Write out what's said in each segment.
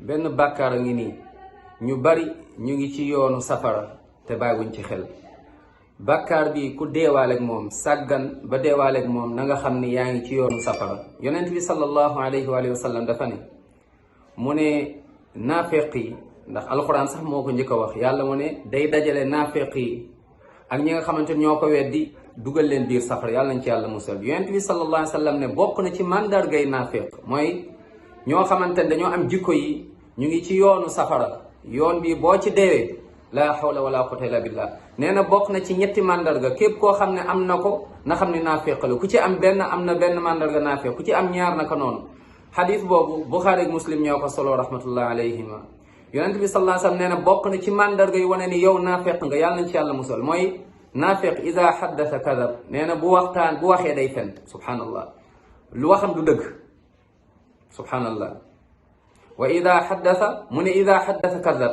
benn bàkkaar a ngi nii ñu bari ñu ngi ci yoonu safara te bàyyiwuñ ci xel. bàkkaar bi ku deewaaleeg moom sàggan ba deewaaleeg moom na nga xam ni yaa ngi ci yoonu safara. yonent bi sallallahu alayhi wa sallam dafa ne mu ne naafeq yi, ndax alxuraan sax moo ko njëkk a wax, yàlla mu ne day dajale naafeq yi ak ñi nga xamante ñoo ko weddi dugal leen biir safara, yàlla nañ ci yàlla musal. yonent bi sallallahu alayhi wa sallam ne bokk na ci màndargay naafeq mooy ñoo xamante ne dañoo am jikko yi ñu ngi ci yoonu safara, yoon bi boo ci deewee la hawla wala quwwata illa billah. nee na bokk na ci ñetti mandarga, képp koo xam ne am na ko na xam ne naafeq la. ku ci am benn am na benn mandarga naafeq, ku ci am ñaar naka noonu. xadis boobu Buxaari ak Muslim ñoo ko solo rahmatullah alayhima. yonent bi sallallahu alayhi wa sallam nee na bokk na ci mandarga yu wane ni yow naafeq nga, yàlla nañ ci yàlla musal, mooy naafeq ida xaddasa kadab. nee na bu waxee day fen, subhanallah, lu waxam du dëgg, subhanallah. wa ida xaddasa mu ne ida xaddasa kadab.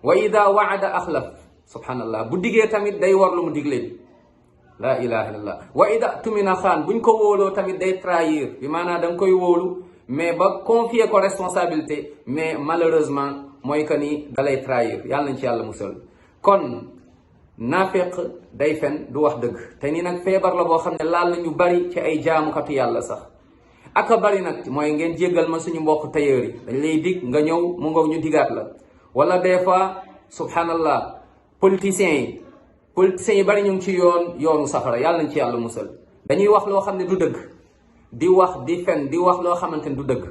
wa ida waada axlaf, subhanallah. bu diggee tamit day war lu mu digle, la ilaha illallah. wa ida tumina xaan, buñ ko wóoloo tamit day trahir, bi maanaam da nga koy wóolu mais ba confier ko responsabilité, mais malheureusement mooy que ni dalay trahir, yàlla nañ ci yàlla musal. kon naafeq day fen, du wax dëgg. te nii nag feebar la boo xam ne laal la ñu bari ci ay jaamukatu yàlla sax. aka bari nag mooy ngeen jéggal ma suñu mbokk tailleur yi, dañ lay dig nga ñëw mu ngoog ñu digaat la. wala des fois subhanallah politiciens yi bari ñu ngi ci yoonu safara, yàlla nañ ci yàlla musal. dañuy wax loo xam ne du dëgg, di wax di fen, di wax loo xamante ne du dëgg.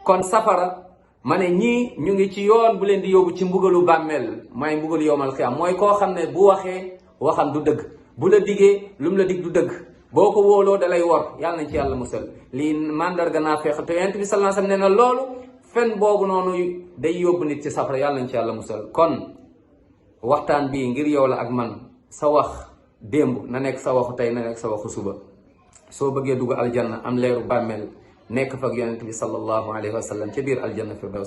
kon safara ma ne ñii ñu ngi ci yoon bu leen di yóbbu ci mbugalu bàmmeel, mooy mbugalu yowmal xiyaam. mooy koo xam ne bu waxee waxam du dëgg, bu la diggee lu mu la dig du dëgg, boo ko wóoloo dalay wor, yàlla nañ ci yàlla musal. lii mandarga naafeq te yonent bi sallallahu alayhi wasallam nee na loolu fen boobu noonu day yóbbu nit ci safara, yàlla nañ ci yàlla musal. kon waxtaan bii ngir yow la ak man, sa wax démb na nekk sa waxu tey, na nekk sa waxu suba. soo bëggee dugg aljanna am leeru bàmmeel nekk fa ak yonent bi sallallahu alayhi wa sallam ca biir aljanna firdaws.